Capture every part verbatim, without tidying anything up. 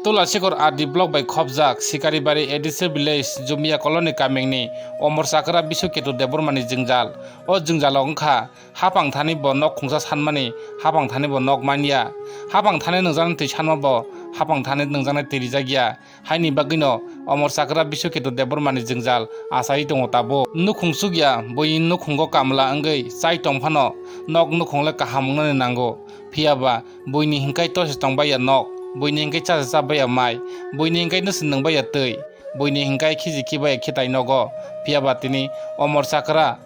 Tulasikor R D block bai khopjak Sikaribari A D C village Jumia colony kamingni Omor Chakra Biswaketu Debbarmani jwngjal. O jwngjalo wngkha hapang thani bo nok khungsa sanmani, hapang thani bo nok manya, hapang thani nungjaknai twi sanma bo hapang thani nungjaknai twi rijakya. Haini bagwino Omor Chakra Biswaketu Debbarmani jwngjal achaiwi tongo tabuk. Nukhung chukya, buini nukhungo kamla wngwi chai tongphano nok nukhungle kaham wngnani nango. Phiyaba buini hinkhai tosi tongbaiya nok, buini hinkhai chasa chabaiya mai, buini hinkhai nwswng nwngbaiya twi, buini hinkhai khiji khibaiya khitai nogo. Phiyaba tini Omor Chakra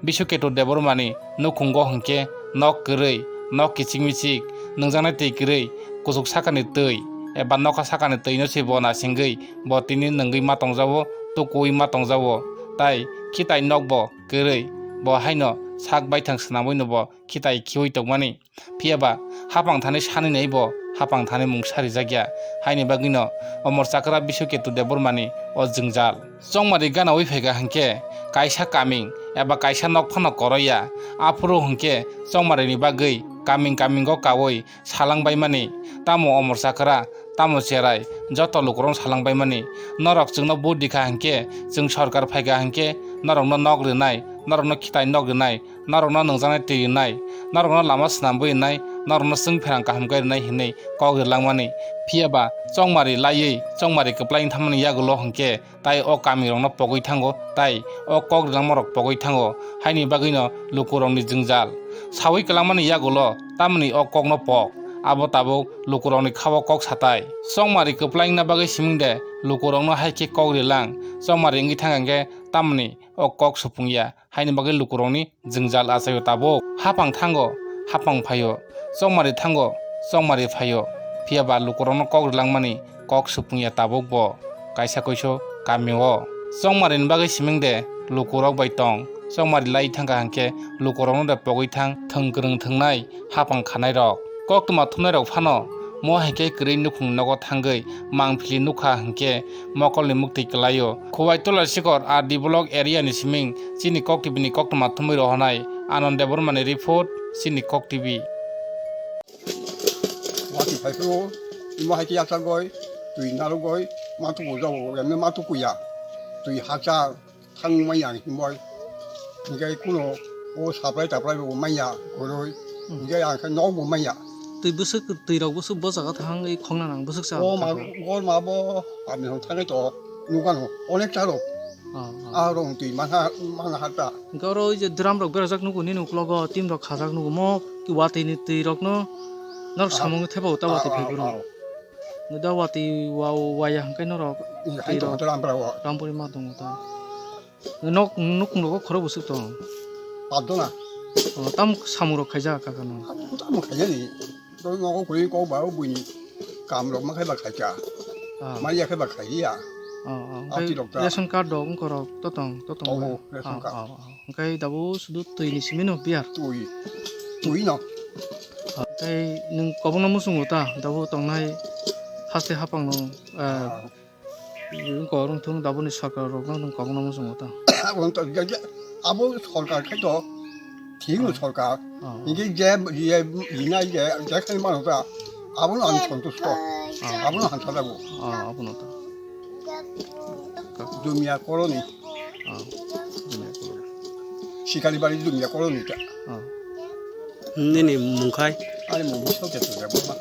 Biswaketu Debbarmani nukhungo hinkhe nok kwrwi, nok kichik michik, nungjaknai twi kwrwi, kuchuk sakani twi eba nokha sakani twino se bo nasingwi bo tini nungwi ma tongjago, tukuwi ma tongjago, tai khitai nokbo kwrwi, bo haino sak baithang swnamwino bo khitai khiwi tongmani. Phiyaba hapang thani sanwi nai bo hapang thani mungsa rijakya. Haini bagwino Omor Chakra Biswaketu Debbarmani o jwngjal. Chongmari ganawi phaikha hinkhe kaisa kaming eba kaisa nok phano koroya. Aphuru hinkhe chongmarini bagwi kaming kamingo kawi salangbaimani. Tamo Omor Chakra, tamo cherai, joto lukurok salangbaimani. Norok chwngno vote rikha hinkhe, chwng sorkar phaikha hinkhe norokno nok rinai, norokno khitai nok rinai, norokno nungjaknai twi rinai, norokno lama swnamwi rinai, norokno chwng pherang kaham khe rinai hinwi kok rilangmani. Phiyaba chongmari laiwi chongmari kwplai wngthamani yagulo hinkhe tai o kamirokno pogwi thango, tai o kok rilangmarok pogwi thango, haini bagwino lukurokni jwngjal. Sawi kwlangmani yagulo tamoni o kokno pok, abo tabuk lukurokni khao kok satai. Chongmari kwplai wngna bagwi siming de lukurokno hai khe kok rilang, chongmari wngwi thangkha hinkhe tamoni o kok supungya. Haini bagwi lukurokni jwngjal achaio tabuk. Hapang thango, hapang phaio, chongmari thango, chongmari phaio, phiyaba lukurokno kok rilangmani kok supungya tabuk bo kaisa koiso kamio. Chongmarini bagwi siming de lukurok bai tong, chongmari lai thangkha hinkhe lukurokno de pogwi thang thwng kwrwng thwngnai hapang khanairok. Koktwma thumnairok phano mo hai khe kwrwi nukhungni nogo thangwi mangphili nukha hinkhe mokolni muktwi kwlaio. Khowai Tulasikor R D block area ni siming chini Kok T V ni koktwma thumwi rohornai Anand Debbarma ni report, chini Kok T V. Wati phaiphuru, imo hai khe yaksagoi, twi narwgoi, ma tuku jago, emne ma tuku ya. Twi hakcha thang manya himoi. Hinkhe kuno o supply taplai bo manya goroi. Hmm. Hinkhe ang khe nok bo manya. Twi bwswk, twi rok bwswk bo jaga thang i khokna nang bwswk cha. O ma, o ma bo ani hwn thangwi to nukano onek ta rok. Ah, ah. Ah, rong twi manha, manha ta. Hinkhe oro oi je drum rok berajak nugo nini uklogo, tim rok khajak nugo mo, ki watwi ni twi rok no norok samung thepa uta watwi phai bwrwi. Da watwi wa, waya hwnkhe norok twi rok. Rampuri ma tongo ta. Nok, nukung rogo khoro bwswk tong. Padona. O, tam samung rok khaijak kaka no. Tam khaijani. Nogo kwrwi kok ba buini kam rok ma khai ba khaika. Ah. Mari ya khai ba khai ya. Oh, oh. Ati rok ta. Ration card rok wngkha rok to tong, to tong. Oh, ration card. Oh, oh. Hwnkhe dabo sudu twi ni simi no biyar. Twi. Twi no. Hwnkhe nwng kobongno muchungo ta, dabo tongnai haste hapang no, ah, wngkha rwng thung dabo ni sorkar rok no nwng kobongno muchungo ta. Abo to, abo sorkar khai to, thik no sorkar. Oh. Hinkhe je, je, je, je khai mano ta, abo no ang santusto. Oh. Abo no hamsa jago. Oh, abo no ta. Dumia colony. Ah, Jumia Colony. Sikaribari Jumia Colony ta. Ah. Nini mung khai? Ani mung Biswaketu Debbarma.